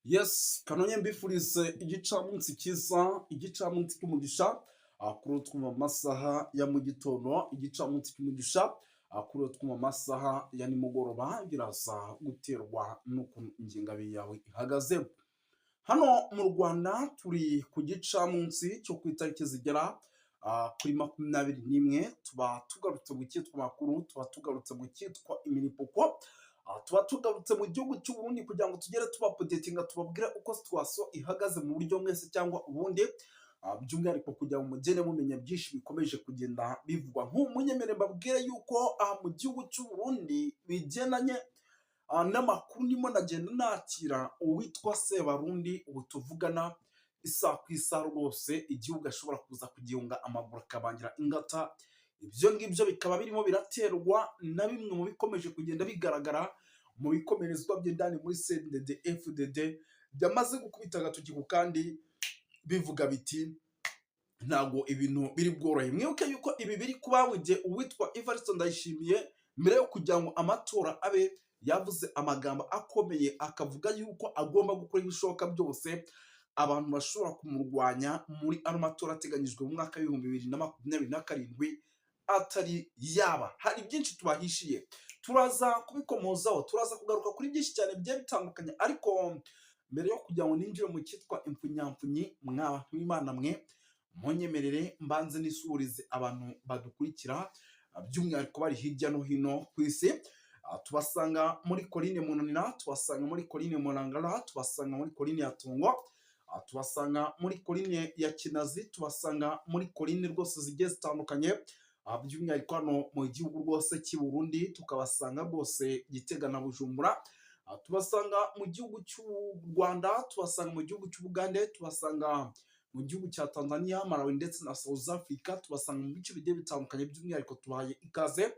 Yes, kanonye mbifurize igicamunsi cyiza, igicamunsi cy'umugisha, kuri twumva amasaha ya mu gitondo, igicamunsi cy'umugisha, kuri twumva amasaha ya nimugoroba, biraza guterwa n'ukuntu ingengabihe yawe ihagaze. Hano mu Rwanda turi ku gicamunsi cyo ku itariki zigera kuri 21, tuba tugarutse mu cyitwa amakuru, tuba tugarutse mu cyitwa imiripuko, tuba tugarutse mu gihugu cy'u Burundi kugira ngo tugere tubaupdatinga, tubabwire uko situation ihagaze mu buryo mwese cyangwa ubundi, by'umwihariko kugira ngo mugende mumenya byinshi bikomeje kugenda bivugwa. Nk'ubu munyemere mbabwire yuko aha mu gihugu cy'u Burundi bigendanye n'amakuru ndimo ndagenda nakira, uwitwa Sebarundi ubu tuvugana isaha ku isaha rwose igihugu ashobora kuza kugihunga amaguru akabangira ingata. Ibyo ngibyo bikaba birimo biraterwa na bimwe mu bikomeje kugenda bigaragara mu bikomerezwa by'indani muri CNDD FDD byamaze gukubita agatoki ku kandi, bivuga biti ntabwo ibintu biri bworohe. Mwibuke yuko ibi biri kuba mu gihe uwitwa Evariste Ndayishimiye, mbere yo kugira ngo amatora abe, yavuze amagambo akomeye, akavuga yuko agomba gukora ibishoboka byose abantu bashobora kumurwanya muri ano matora ateganyijwe mu mwaka w'2027 atari yaba. Hari byinshi tubahishiye, turaza kubikomozaho, turaza kugaruka kuri byinshi cyane bigiye bitandukanye. Ariko mbere yo kugira ngo ninjire mu cyitwa impfunyamfunyi, mwa b'Imana mwe, munyemerere mbanze nisuhurize abantu badukurikira, by'umwihariko bari hirya no hino ku isi. Tubasanga muri Colline Munanira, tubasanga muri Colline Murangara, tubasanga muri Colline ya Tungo, tubasanga muri Colline ya Kinazi, tubasanga muri Colline rwose zigiye zitandukanye, by'umwihariko hano mu gihugu rwose cy'i Burundi tukabasanga rwose Gitega na Bujumbura. Tubasanga mu gihugu cy'u Rwanda, tubasanga mu gihugu cy'Ubugande, tubasanga mu gihugu cya Tanzania, Malawi ndetse na South Africa, tubasanga mu bice bigiye bitandukanye. By'umwihariko tubahaye ikaze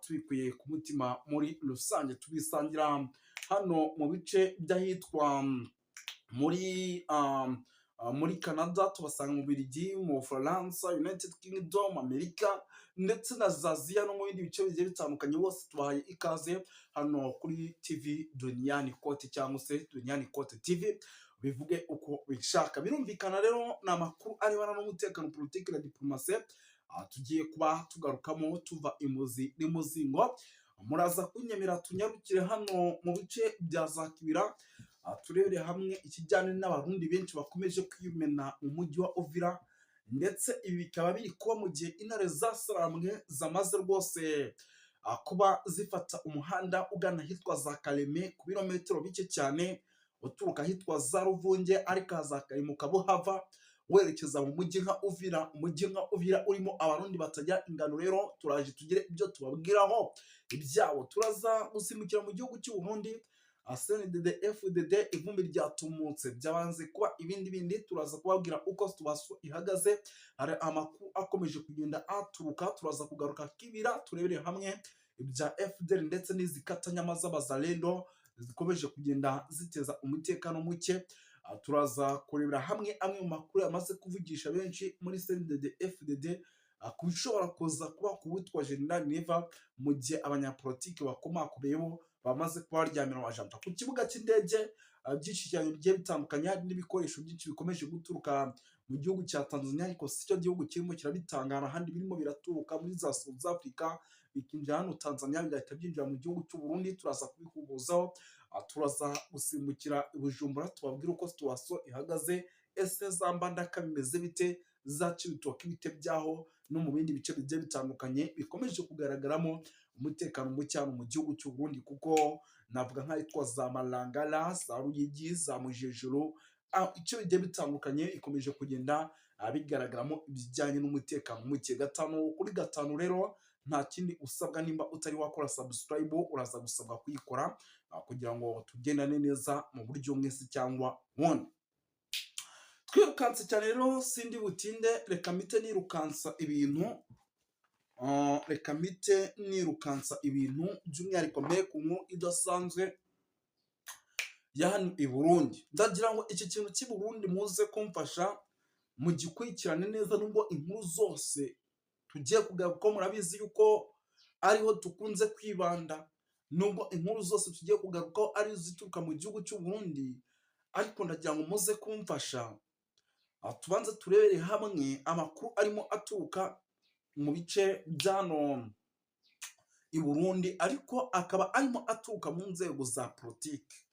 tubikuye ku mutima. Muri rusange tubisangira hano mu bice by'ahitwa muri Canada, tubasanga mu Bubiligi, mu Bufaransa, United Kingdom, Amerika ndetse na za Aziya no mu bindi bice bigiye bitandukanye. Bose tubahaye ikaze hano kuri TV Duniani Kote cyangwa se Duniani Kote TV, bivuge uko bishaka. Birumvikana rero ni amakuru arebana n'umutekano, politiki na diplomasi tugiye kuba tugarukamo tuva imuzi n'imuzingo. Muraza kunyemera tunyarukire hano mu bice bya za Kibira, turebere hamwe ikijyanye n'Abarundi benshi bakomeje kwimena mu mujyi wa Uvira, ndetse ibi bikaba biri kuba mu gihe intare zasarambwe zamaze rwose kuba zifata umuhanda ugana ahitwa za Kareme ku birometero bike cyane uturuka ahitwa za Ruvunge, ariko za Kareme ukaba uhava werekeza mu mujyi nka Uvira, umujyi nka Uvira urimo Abarundi batagira ingano. Rero turaje tugire ibyo tubabwiraho ibyabo. Turaza gusimbukira mu gihugu cy'u Burundi, CNDD FDD ivumbi ryatumutse, byabanze kuba ibindi bindi. Turaza kubabwira uko situation ihagaze, hari amakuru akomeje kugenda aturuka. Turaza kugaruka Kibira turebere hamwe ibya FDL ndetse n'izi katanyama z'abazalendo zikomeje kugenda ziteza umutekano muke. Turaza kurebera hamwe amwe mu makuru yamaze kuvugisha benshi muri CNDD FDD ku bishobora kuza kuba ku witwa General Neva, mu gihe abanyapolitiki bakomakomeye bo bamaze kuba baryamira amajanja ku kibuga cy'indege. Byinshi cyane bigiye bitandukanye, hari n'ibikoresho byinshi bikomeje guturuka mu gihugu cya Tanzania, ariko si cyo gihugu kirimo kirabitanga, hari ahandi birimo biraturuka muri za South Africa bikinjira hano Tanzania, bigahita byinjira mu gihugu cy'u Burundi. Turaza kubikubuzaho. Turaza gusimbukira i Bujumbura tubabwire uko situation ihagaze. Ese za Mbandaka bimeze bite, za Cibitoke bite byaho, no mu bindi bice bigiye bitandukanye bikomeje kugaragaramo umutekano muke hano mu gihugu cy'u Burundi, kuko navuga nk'ahitwa za Marangara, za Ruyigi, za Mujejero, ibice bigiye bitandukanye ikomeje kugenda bigaragaramo ibijyanye n'umutekano muke. Gatanu kuri gatanu rero nta kindi usabwa, nimba utari wakora subscribe uraza gusabwa kuyikora kugira ngo tugendane neza mu buryo mwese cyangwa ubundi. Twirukanse cyane rero, sindi butinde, reka mpite nirukansa ibintu, reka mpite nirukansa ibintu, by'umwihariko mbere ku nkuru idasanzwe ya hano i Burundi. Ndagira ngo iki kintu cy'i Burundi muze kumfasha mugikurikirane neza, nubwo inkuru zose tugiye kugaruka murabizi yuko ariho tukunze kwibanda, nubwo inkuru zose tugiye kugarukaho ari izituruka mu gihugu cy'u Burundi. Ariko ndagira ngo muze kumfasha, tubanze turebere hamwe amakuru arimo aturuka mu bice by'hano i Burundi, ariko akaba arimo aturuka mu nzego za politiki.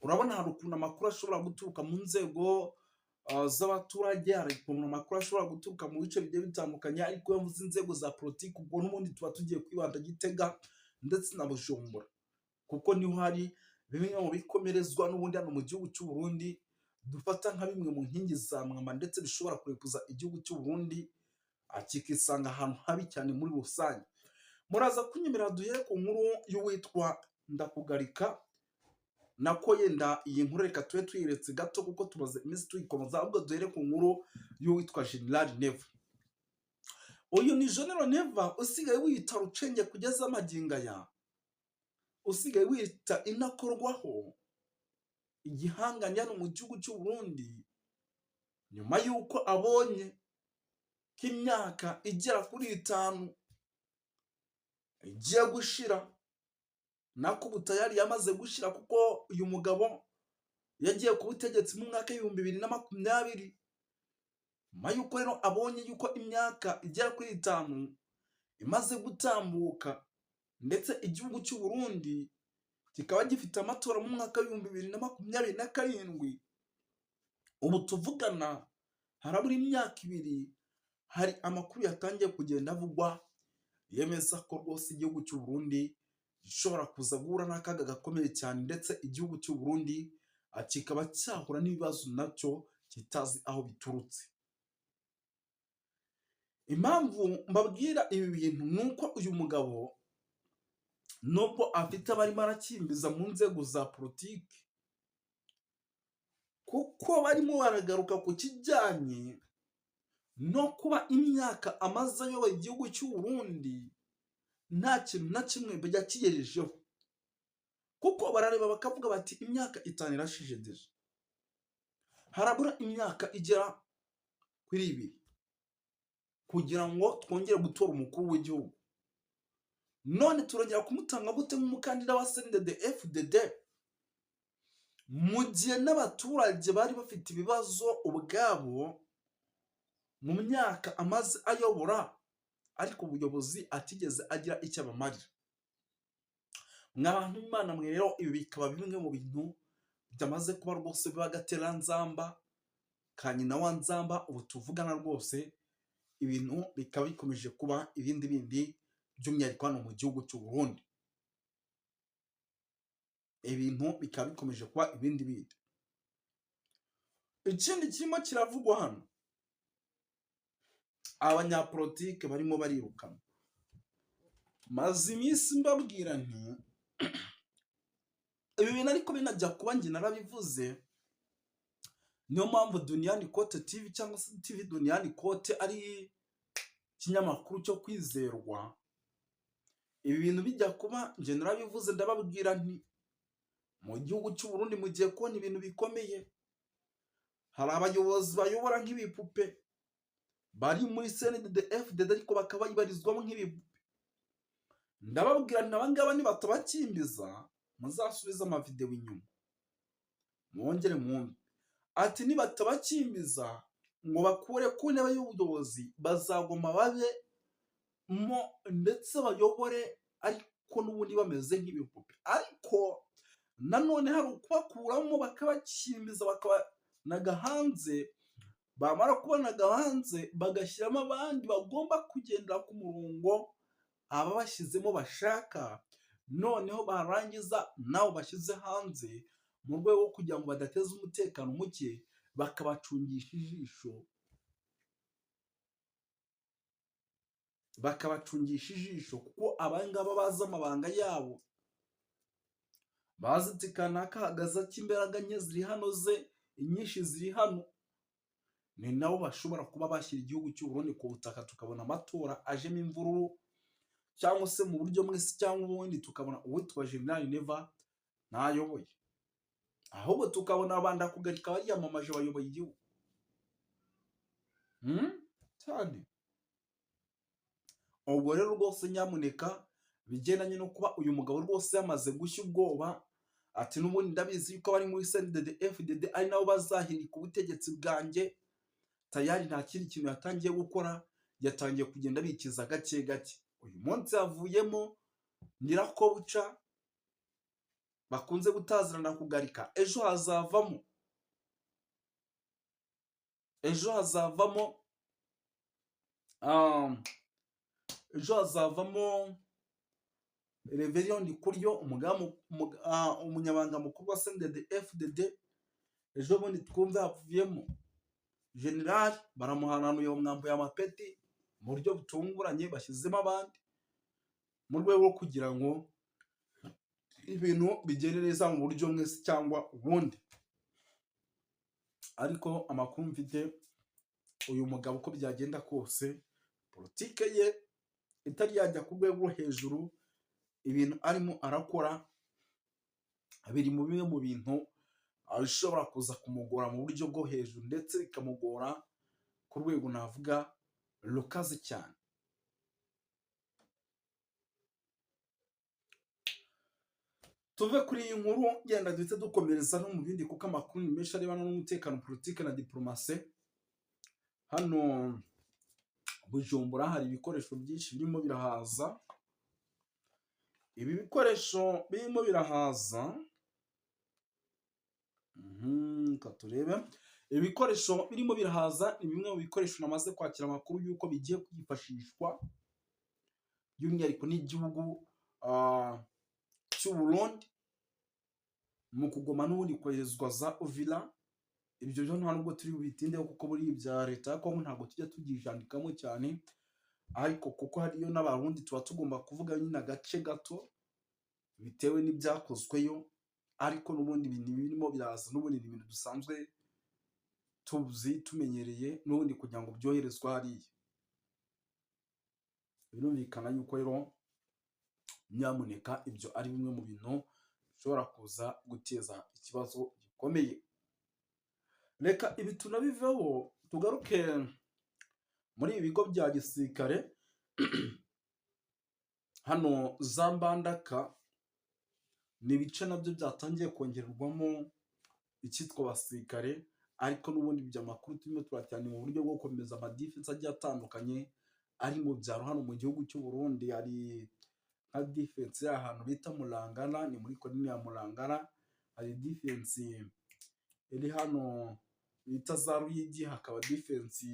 Urabona hari ukuntu amakuru ashobora guturuka mu nzego z'abaturage, hari ukuntu amakuru ashobora guturuka mu bice bigiye bitandukanye, ariko iyo mvuze inzego za politiki, ubwo n'ubundi tuba tugiye kwibanda Gitega ndetse na Bujumbura, kuko niho hari bimwe mu bikomerezwa n'ubundi hano mu gihugu cy'u Burundi dufata nka bimwe mu nkingi za mwamba, ndetse bishobora kurekuza igihugu cy'u Burundi kikisanga ahantu habi cyane muri rusange. Muraza kunyemerera duhere ku nkuru y'uwitwa Ndakugarika. Nako yenda iyi nkuru reka tube tuyiretse gato kuko tumaze iminsi tuyikomeza, ahubwo duhere ku nkuru y'uwitwa General Neva. Uyu ni General Neva usigaye wiyita Rucenge kugeza amagingo aya, usigaye wiyita inakorwaho, igihanganye hano mu gihugu cy'u Burundi, nyuma y'uko abonye ko imyaka igera kuri 5 igiye gushira, nako ubu tayari yamaze gushira, kuko uyu mugabo yagiye ku butegetsi mu mwaka w'2020. Nyuma y'uko rero abonye yuko imyaka igera kuri 5 imaze gutambuka, ndetse igihugu cy'u Burundi kikaba gifite amatora mu mwaka w'2027, ubu tuvugana harabura imyaka 2. Hari amakuru yatangiye kugenda avugwa yemeza ko rwose igihugu cy'u Burundi gishobora kuza guhura n'akaga gakomeye cyane, ndetse igihugu cy'u Burundi kikaba cyahura n'ibibazo nacyo kitazi aho biturutse. Impamvu mbabwira ibi bintu ni uko uyu mugabo, nubwo afite abarimo arakimbiza mu nzego za politiki, kuko barimo baragaruka ku kijyanye no kuba imyaka amaze ayoboye igihugu cy'u Burundi nta kintu na kimwe yakigejejeho, kuko barareba bakavuga bati imyaka 5 irashije déjà, harabura imyaka igera kuri 2 kugira ngo twongere gutora umukuru w'igihugu. None turongera kumutanga gute nk'umukandida wa CNDD FDD, mu gihe n'abaturage bari bafite ibibazo ubwabo mu myaka amaze ayobora, ariko ubuyobozi atigeze agira icyo abamarira? Mwa bantu b'Imana mwe rero, ibi bikaba bimwe mu bintu byamaze kuba rwose biba agateranzamba ka nyina wa nzamba. Ubu tuvugana rwose ibintu bikaba bikomeje kuba ibindi bindi, by'umwihariko hano mu gihugu cy'u Burundi ibintu bikaba bikomeje kuba ibindi bindi. Ikindi kirimo kiravugwa hano, abanyapolitike barimo barirukana. Maze iminsi mbabwira nti ibi bintu, ariko binajya kuba njye narabivuze. Niyo mpamvu Duniyani Kote TV cyangwa se TV Duniyani Kote ari ikinyamakuru cyo kwizerwa. Ibi bintu bijya kuba njye narabivuze, ndababwira nti mu gihugu cy'u Burundi mugiye kubona ibintu bikomeye. Hari abayobozi bayobora nk'ibipupe bari muri CNDD FDD, ariko bakaba bayibarizwamo nk'ibipupe. Ndababwira nti abangaba nibatabakimbiza, muzasubize amavidewo inyuma mwongere mwumve, ati nibatabakimbiza ngo bakure ku ntebe y'ubuyobozi, bazaguma babe mo ndetse bayobore, ariko n'ubundi bameze nk'ibipupe. Ariko nanone hari ukubakuramo bakabakimbiza, bakabanaga hanze, bamara kubanaga hanze bagashyiramo abandi bagomba kugendera ku murongo ababashyizemo bashaka. Noneho barangiza nabo bashyize hanze, mu rwego rwo kugira ngo badateza umutekano muke, bakabacungisha ijisho, kuko abangaba bazi amabanga yabo, bazi ati kanaka ahagaze ati imbaraga nke ziri hano ze, inyinshi ziri hano. Ni nabo bashobora kuba bashyira igihugu cy'u Burundi ku butaka, tukabona amatora ajemo imvururu, cyangwa se mu buryo mwese cyangwa ubundi tukabona uwitwa General Neva ntayoboye, ahubwo tukabona Bandakugarika bariyamamaje bayoboye igihugu cyane. Ubwo rero rwose nyamuneka, bigendanye no kuba uyu mugabo rwose yamaze gushya ubwoba, Ati: "N'ubundi ndabizi yuko bari muri CNDD FDD ari nabo bazahirika ubutegetsi bwanjye." Tayari nta kindi kintu yatangiye gukora, yatangiye kugenda bikiza gake gake. Uyu munsi havuyemo Nyirakobuca bakunze gutazirana kugarika, ejo hazavamo Reverien Ndikuriyo, umunyabanga mukuru wa CNDD FDD. Ejo bundi twumve havuyemo generali, baramuhananuye, bamwambuye amapeti mu buryo butunguranye, bashyizemo abandi mu rwego rwo kugira ngo ibintu bigende neza mu buryo bumwe se cyangwa ubundi. Ariko amakuru mfite, uyu mugabo uko byagenda kose, politike ye itari yajya ku rwego rwo hejuru, ibintu arimo arakora biri mu bimwe mu bintu bishobora kuza kumugora mu buryo bwo hejuru, ndetse bikamugora ku rwego navuga rukaze cyane. Tuve kuri iyi nkuru, genda duhite dukomereza no mu bindi, kuko amakuru ni menshi arebana n'umutekano, politike na diporomasi. Hano Bujumbura hari ibikoresho byinshi birimo birahaza. Ibi bikoresho birimo birahaza, reka turebe. Ibikoresho birimo birahaza ni bimwe mu bikoresho namaze kwakira amakuru y'uko bigiye kwifashishwa by'umwihariko n'igihugu cy'u Burundi mu kugoma n'ubundi koherezwa za Uvira. Ibyo byo nta nubwo turi bubitindeho, kuko buri ibya leta ya Kongo ntabwo tujya tubyijandikamo cyane, ariko kuko hariyo n'Abarundi tuba tugomba kuvuga nyine agace gato bitewe n'ibyakozweyo. Ariko n'ubundi ibintu birimo biraza n'ubundi ni ibintu dusanzwe tuzi, tumenyereye n'ubundi kugira ngo byoherezwe hariya. Birumvikana yuko rero nyamuneka ibyo ari bimwe mu bintu bishobora kuza guteza ikibazo gikomeye. Reka ibi tunabiveho, tugaruke muri ibi bigo bya gisirikare. Hano za Mbandaka ni ibice nabyo byatangiye kongerwamo icyitwa abasirikare, ariko n'ubundi ibyo amakuru turimo turacyane mu buryo bwo gukomeza amadefense agiye atandukanye ari mu byaro. Hano mu gihugu cy'u Burundi hari nka defense y'ahantu bita Murangana, ni muri komine ya Murangana. Hari defense iri hano bita za Ruyigi, hakaba defense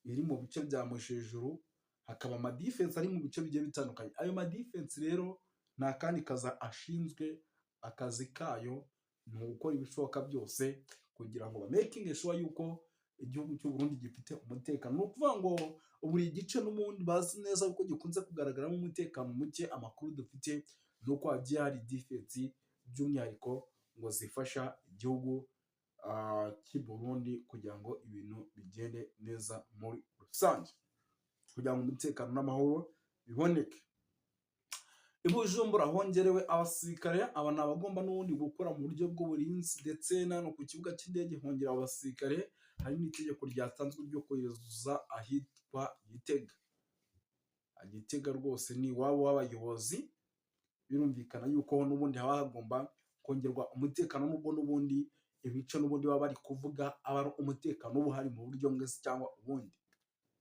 iri mu bice bya Mujejuru, hakaba amadefense ari mu bice bigiye bitandukanye. Ayo madefense rero nta kandi kazi ashinzwe, akazi kayo ni ugukora ibishoboka byose kugira ngo bamakinge sure yuko igihugu cy'u Burundi gifite umutekano. Ni ukuvuga ngo buri gice n'ubundi bazi neza ko gikunze kugaragaramo umutekano muke, amakuru dufite ni uko hagiye hari defense by'umwihariko ngo zifasha igihugu cy'i Burundi kugira ngo ibintu bigende neza muri rusange, kugira ngo umutekano n'amahoro biboneke. I Bujumbura hongerewe abasirikare, aba ni abagomba n'ubundi gukora mu buryo bw'uburinzi, ndetse na hano ku kibuga cy'indege hongera abasirikare. Hari n'itegeko ryatanzwe ryo kohereza ahitwa Gitega. Gitega rwose ni iwabo w'abayobozi, birumvikana yuko n'ubundi haba hagomba kongerwa umutekano, nubwo n'ubundi ibice n'ubundi baba bari kuvuga aba ari umutekano uba uhari mu buryo bumwe se cyangwa ubundi,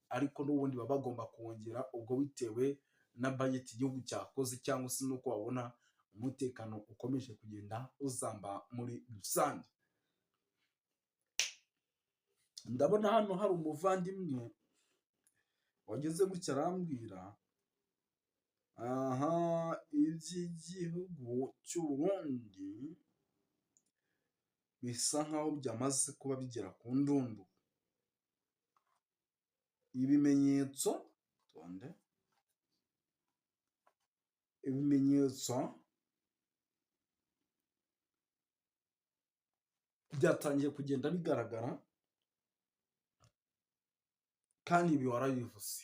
ariko n'ubundi baba bagomba kuwongera ubwo bitewe na budget igihugu cyakoze cyangwa se n'uko babona umutekano ukomeje kugenda uzamba muri rusange. Ndabona hano hari umuvandimwe wageze gutya arambwira aha iby'igihugu cy'u Burundi bisa nkaho byamaze kuba bigera ku ndunduro. Ibimenyetso tonde, ibimenyetso byatangiye kugenda bigaragara, kandi ibi warabivuze.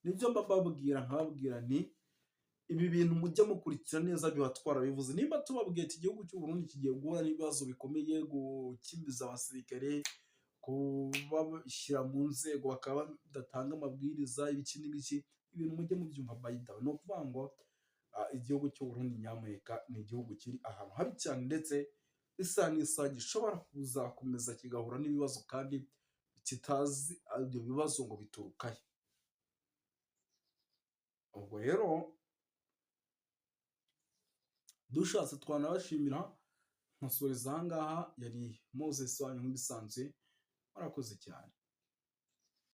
Nibyo mba mbabwira, nkababwira nti ibi bintu mujye mukurikira neza, biba twarabivuze. Nimba tubabwiye ati igihugu cy'u Burundi kigiye guhura n'ibibazo bikomeye, gukimbiza abasirikare, kubashyira mu nzego bakaba badatanga amabwiriza, ibiki n'ibiki, ibintu mujye mubyumva. By the way, ni ukuvuga ngo Igihugu cy'u Burundi nyamuneka ni igihugu kiri ahantu habi cyane, ndetse isaha n'isaha gishobora kuzakomeza kigahura n'ibibazo kandi kitazi ibyo bibazo ngo bituruka he. Ubwo rero dushatse twanabashimira, nkasoreza aha ngaha. Yari Moses wanyu nk'ibisanzwe, murakoze cyane.